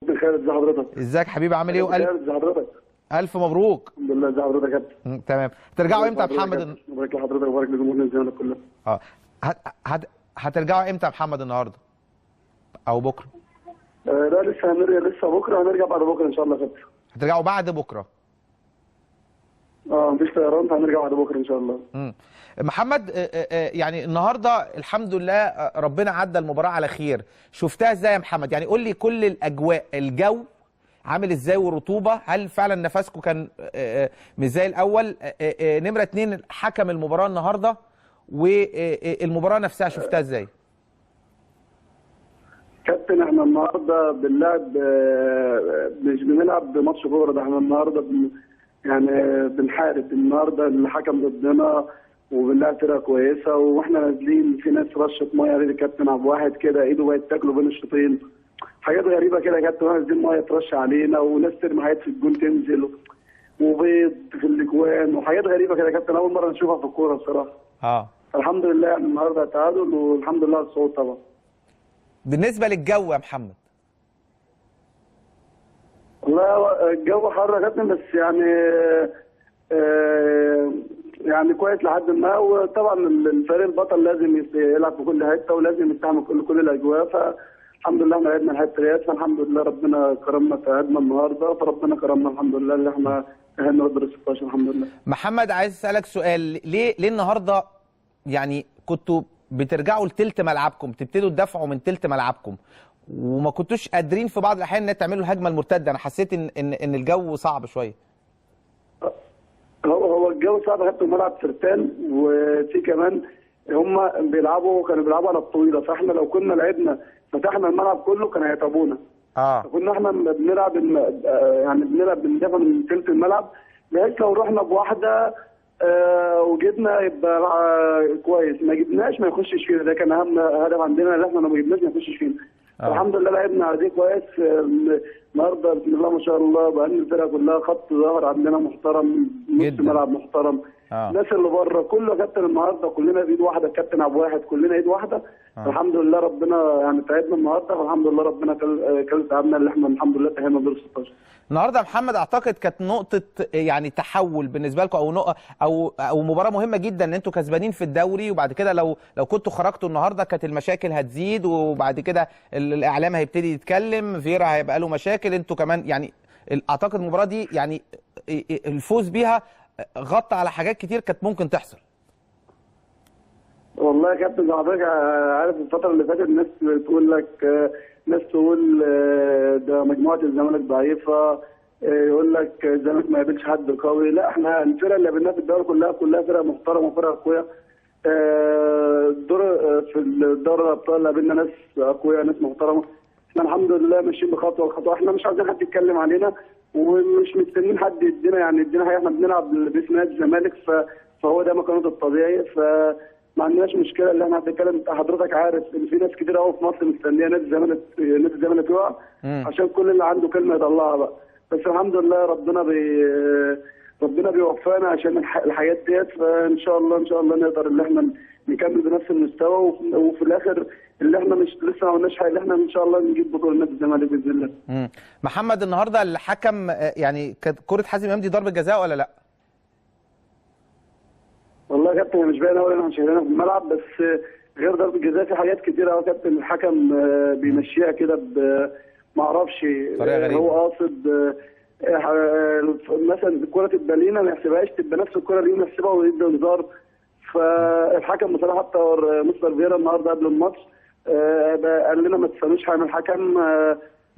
كابتن خالد، ازي حضرتك؟ ازيك حبيبي، عامل ايه؟ والف ازي حضرتك؟ الف مبروك. الحمد لله، ازي حضرتك يا كابتن؟ تمام. ترجعوا امتى يا محمد؟ مبارك لحضرتك وبارك لجمهور الزمالك كله. هترجعوا امتى يا محمد؟ النهارده او بكره؟ لا لسه هنرجع، لسه بكره هنرجع، بعد بكره ان شاء الله يا كابتن. هترجعوا بعد بكره؟ مفيش طيران، فهنرجع بعد بكره ان شاء الله. محمد، يعني النهارده الحمد لله ربنا عدى المباراة على خير، شفتها ازاي يا محمد؟ يعني قول لي كل الاجواء، الجو عامل ازاي والرطوبة، هل فعلا نفسكم كان مش زي الاول؟ نمره 2، حكم المباراة النهارده والمباراة نفسها شفتها ازاي؟ كابتن احنا النهارده بنلعب، مش بنلعب ماتش كورة، ده احنا النهارده يعني بنحارب. النهارده الحكم ضدنا وبنلعب فرقه كويسة، واحنا نازلين في ناس رشت مية على الكابتن عبد الواحد كده، ايده بقت تاكله بين الشوطين، حاجات غريبة كده يا كابتن. واحنا نازلين مية ترش علينا، وناس ترمي حاجات في الجون تنزل، وبيض في الاجوان، وحاجات غريبة كده يا كابتن، اول مرة نشوفها في الكورة بصراحة. الحمد لله يعني النهارده تعادل، والحمد لله على الصعود طبعا. بالنسبة للجو يا محمد؟ والله الجو حر يا كابتن، بس يعني يعني كويس لحد ما. وطبعا الفريق البطل لازم يلعب في كل حتة، ولازم يستعمل كل الاجواء، فالحمد لله احنا لعبنا الحتة ديت، فالحمد لله ربنا كرمنا، تعبنا النهارده فربنا كرمنا الحمد لله اللي احنا تاهلنا لدور 16 الحمد لله. محمد، عايز اسالك سؤال، ليه النهارده يعني كنتوا بترجعوا لتلت ملعبكم، تبتدوا تدافعوا من تلت ملعبكم، وما كنتوش قادرين في بعض الاحيان ان تعملوا الهجمة المرتدة؟ انا حسيت ان الجو صعب شوية. هو الجو صعب يا كابتن، ملعب سرتان، وفي كمان هم كانوا بيلعبوا على الطويلة، فاحنا لو كنا لعبنا فتحنا الملعب كله كان هيتعبونا. كنا احنا بنلعب يعني بندافع من تلت الملعب، بحيث لو رحنا بواحدة وجبنا يبقى كويس، ما جبناش ما يخشش فينا، ده كان اهم هدف عندنا، ان احنا لو ما جبناش ما يخشش فينا. الحمد لله لعبنا على دي كويس النهارده، بسم الله ما شاء الله، بقى الفرقة كلها خط ظهر عندنا محترم، نص ملعب محترم، الناس اللي بره كله كابتن النهارده كلنا بايد واحدة، كابتن عبد واحد، كلنا ايد واحدة. الحمد لله ربنا يعني تعبنا النهارده، والحمد لله ربنا كل تعبنا اللي احنا الحمد لله تاهلنا دور 16. النهارده يا محمد اعتقد كانت نقطة يعني تحول بالنسبة لكم، او نقطة او مباراة مهمة جدا، ان انتوا كسبانين في الدوري، وبعد كده لو كنتوا خرجتوا النهارده كانت المشاكل هتزيد، وبعد كده الاعلام هيبتدي يتكلم، فيرا هيبقى له مشاكل، انتوا كمان يعني اعتقد المباراة دي يعني الفوز بيها غطى على حاجات كتير كانت ممكن تحصل. والله يا كابتن حضرتك عارف الفترة اللي فاتت الناس بتقول لك، ناس تقول ده مجموعة الزمالك ضعيفة، يقول لك الزمالك ما يقابلش حد قوي. لا، احنا الفرق اللي قابلناها في الدوري كلها فرق محترمة وفرق قوية. الدور في الدوري الأبطال قابلنا ناس أقوياء، ناس محترمة. احنا الحمد لله ماشيين بخطوة لخطوة، احنا مش عايزين حد يتكلم علينا، ومش مستنيين حد يدينا يعني يدينا حاجة، احنا بنلعب باسم نادي الزمالك، فهو ده مكانه الطبيعي، ما عندناش مشكلة اللي احنا هنتكلم. حضرتك عارف ان في ناس كتير قوي في مصر مستنيه نادي الزمالك، نادي الزمالك يقع عشان كل اللي عنده كلمة يطلعها بقى، بس الحمد لله ربنا بيوفقنا عشان الحاجات ديت، فان شاء الله ان شاء الله نقدر ان احنا نكمل بنفس المستوى، وفي الاخر اللي احنا مش لسه ما عملناش حاجة، اللي احنا ان شاء الله نجيب بطوله نادي الزمالك باذن الله. محمد، النهارده الحكم يعني كانت كره حازم امام دي ضربه جزاء ولا لا؟ والله يا كابتن مش باين قوي، احنا شايفينها في الملعب، بس غير ضربه الجزاء في حاجات كتيرة قوي كابتن الحكم بيمشيها كده ما اعرفش هو قاصد مثلا الكره تبقى لينا ما يحسبهاش، تبقى نفس الكره لينا يحسبها ويدي انذار. فالحكم بصراحة حتى مستر فيرا النهارده قبل الماتش قال لنا ما تستنوش حاجة من الحكم،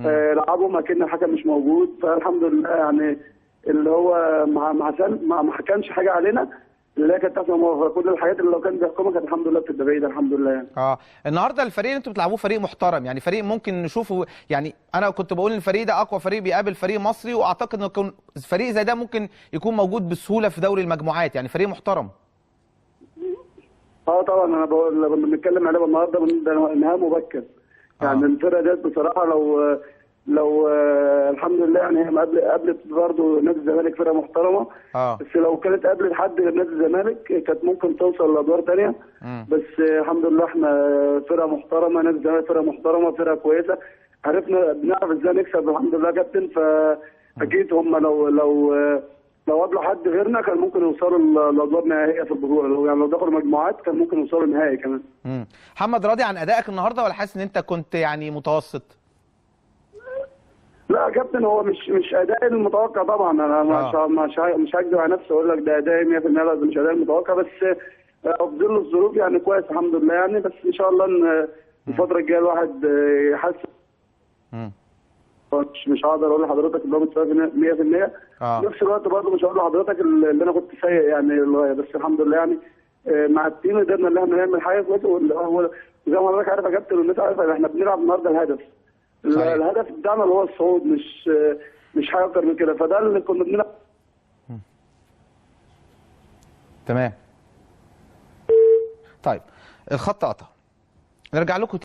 العبوا ما كان الحكم مش موجود. فالحمد لله يعني اللي هو ما حكمش حاجة علينا، اللي هي كانت تحصل كل الحاجات اللي لو كان بيحكمها كانت الحمد لله بتبقى بعيدة الحمد لله يعني. النهارده الفريق اللي انتوا بتلعبوه فريق محترم، يعني فريق ممكن نشوفه، يعني انا كنت بقول الفريق ده اقوى فريق بيقابل فريق مصري، واعتقد انه فريق زي ده ممكن يكون موجود بسهولة في دوري المجموعات، يعني فريق محترم. طبعا انا بقول لما بنتكلم عليه النهارده ده انهاء مبكر. يعني الفرقة ديت بصراحة لو الحمد لله يعني هي قابلت برضه نادي الزمالك فرقه محترمه، بس لو كانت قابلت حد غير نادي الزمالك كانت ممكن توصل لادوار ثانية. بس الحمد لله احنا فرقه محترمه، نادي الزمالك فرقه محترمه، فرقه كويسة. عرفنا بنعرف ازاي نكسب الحمد لله يا كابتن. فاكيد هم لو قابلوا حد غيرنا كان ممكن يوصلوا لادوار نهائية في البطولة، يعني لو دخلوا مجموعات كان ممكن يوصلوا نهائي كمان. محمد، راضي عن ادائك النهارده ولا حاسس ان انت كنت يعني متوسط؟ لا يا كابتن، هو مش ادائي المتوقع طبعا. انا مش هكذب على نفسي اقول لك ده ادائي 100%، لا ده مش ادائي المتوقع، بس في ظل الظروف يعني كويس الحمد لله يعني. بس ان شاء الله ان الفترة الجاية الواحد يحسن. مش هقدر اقول لحضرتك اللي هو مستواي 100%. في نفس الوقت برضه مش هقول لحضرتك اللي انا كنت سيء يعني للغاية، بس الحمد لله يعني مع ال team قدرنا ان احنا نعمل حاجة كويسة. وزي ما حضرتك عارف يا كابتن والناس عارفه، احنا بنلعب النهارده الهدف. صحيح. الهدف بتاعنا اللي هو الصعود، مش حاجة اكتر من كده، فده اللي كنا بنلعب. تمام. طيب الخط قطع، نرجع لكم.